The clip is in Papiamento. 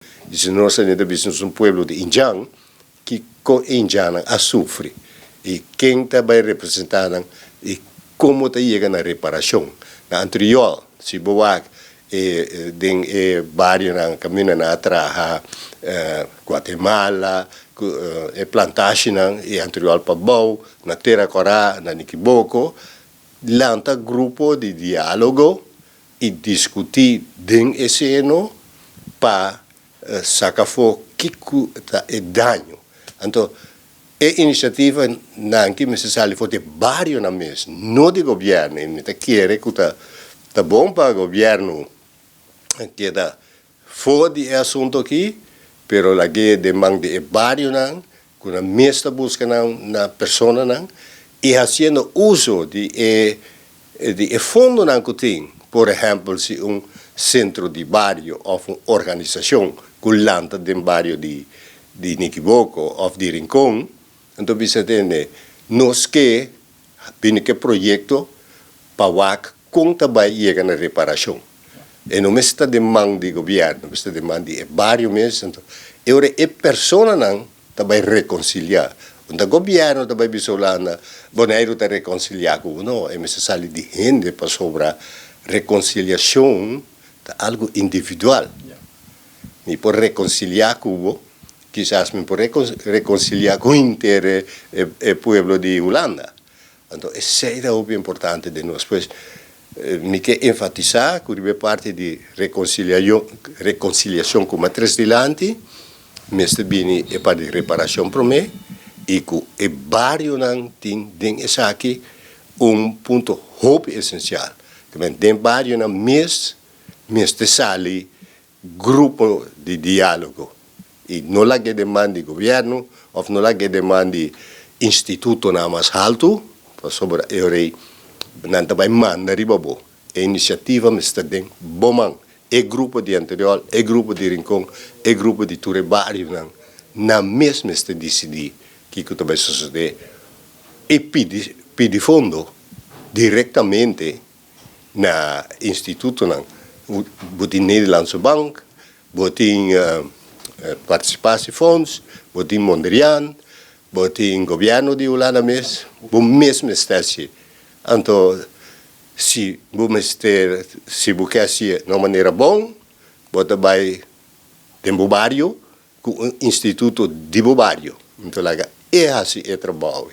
I si nos a neta bisa nos un pueblo di indjan, kiko e indjannan a sufri i ken ta bai representá nan i komo ta yega na reparashon. Na Antriol, si bo wak e den e barionan kaminda nan a traha Guatemala ku e plantashinan i Antriol pabou, na Tera Kòrá, na Nikiboko, lanta grupo di diálogo i diskutí den e seno pa saka afó kiko ta e daño. Anto e inisiativa nan ki mester sali for di e barionan mes, no di gobièrnu. I mi ta kere ku ta ta bon pa gobièrnu keda for di e asuntu aki, pero lag'é den man di e barionan ku nan mes ta buska nan na personanan i hasiendo uso di e di e fondonan ku tin, por ehèmpel si un sentro di bario òf un organisashon ku lanta den bario di di Nikiboko òf di Rincon, anto bisa tende nos ke bini ku e proyekto pa wak kon ta bai yega na reparashon. E no mester ta den man di gobièrnu, mester ta den man di e bario mes. Anto e ora e personanan ta bai rekonsiliá. Unda gobièrnu ta bai bisa Hulanda, Boneiru ta rekonsiliá ku bo. No, e mester sali di hende pasobra rekonsiliashon ta algu individual. Mi por rekonsiliá ku bo, kisas mi por rekonsiliá ku henter e pueblo di Hulanda. Anto esei ta hopi importante den nos. Pues mi ke enfatisá ku riba e parti di rekonsiliashon ku matres dilanti mester bini e parti di reparashon promé i ku e barionan tin den esaki un punto hopi esensial. Den barionan mes mester sali grupo di dialogo y no laga e deman di gobierno of no laga e deman di institutonan mas halto pasobra e ora ey nan ta bay manda riba bo. E iniciativa mester ta den bo man. E grupo di Anteriol, e grupo di Rincon, e grupo di tur e barionan, nan mes mester dicidi kico ta bay sosode y pidi pidi fondo directamente na institutonan. Bo tin Nederlandse Bank, bo tin Participatiefonds, bo tin Mondriaan, bo tin gobierno di Hulanda mes, bo mes mester haci. Anto si bo mester, si bo ke haci na un manera bon, bo ta bay den bo bario cu un instituto di bo bario. Anto laga e haci e trabou.